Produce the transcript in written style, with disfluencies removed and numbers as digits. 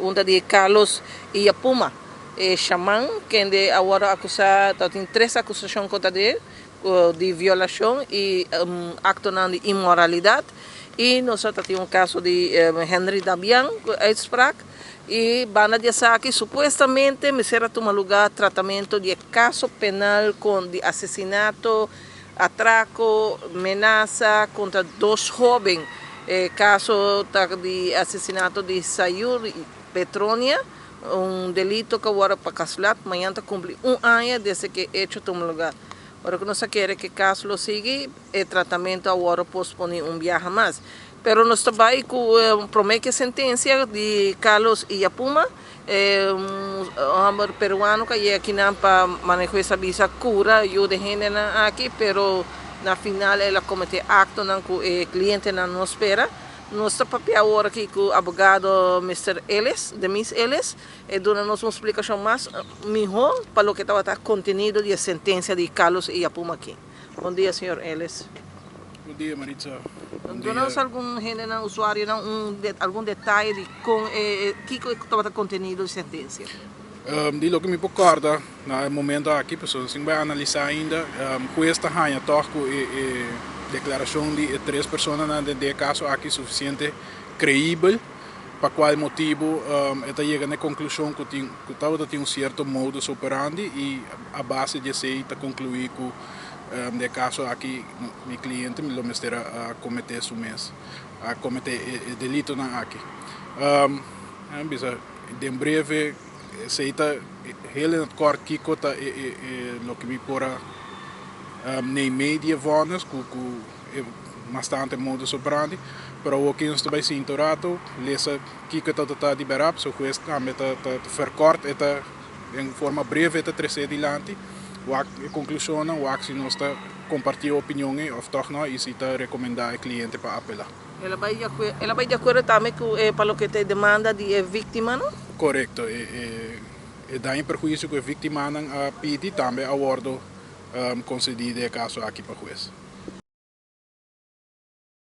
Un ta di Carlos Illapuma, e shaman kende a wòrdu akusá, tabatin tres akusashon kontra di el, di violashon i aktonan di inmoralidat. I nos a tatin un kaso di Henry Dabian ku uitspraak. I banda di esaki supuestamente mester a tuma lugá tratamentu di e kaso penal kon di asesinato, atrako, menasa kontra dos hóben. E kaso ta di asesinato di Sayur Petronia, un delito ku a wòrdu pa kaslat. Mañan ta kumpli un aña desde ku e echo tuma lugá. Ora ku nos a kere ku e kaso lo sigui, e tratamentu a wòrdu posponí un biaha mas. Pero nos ta bai ku promé ku e sentensia di Carlos Illapuma, e hòmber peruano ku a yega akinan pa maneho e sa bisa kura yuda e hendenan aki, pero na final el a kometé aktonan ku e klientenan no spera. Nos ta papia awor aki ku abogado Mister Ellis, Demis Ellis, e duna nos un splikashon mas mihó pa loke tabata kontenido di e sentensia di Carlos Illapuma aki. Bon dia, señor Ellis. Bon dia, Maritza. Bon Duna nos dia. algun hendenan, usuarionan, un algun detaye di kon e kiko tabata kontenido di sentensia. Di loke mi por kòrda na e momento aki, pasobra sin bai analisá ainda, hues ta haña tòg ku e e deklarashon di e tres personanan den e kaso aki sufisiente kreibel, pa kual motibu e ta yega na e konklushon ku tin ku tabata tin un sierto modus operandi i a base di esei ta konkluí ku den e kaso aki mi kliente lo mester a kometé su mes a kometé e delitonan aki. Mi bisa den breve esei ta heel in het kort kiko ta e loke mi por a neimei di e vònes ku ku e bastante modus operandi, pero awor ki nos ta bai sinta un rato lesa kiko ta ta di berap, so hues tambe ta ta verkort e ta den forma breve e ta trese dilanti, wak e konklushonnan, wak si nos ta komparti e opinion ei òf tòg no i si ta rekomendá e kliente pa apelá. El a bai di akuerdo, el a bai di akuerdo tambe ku e pa loke ta e demanda di e víktimanan? Korekto, e e e daño i perhuisio ku e víktimanan a pidi tambe a wòrdu konsedí den e kaso aki pa hues.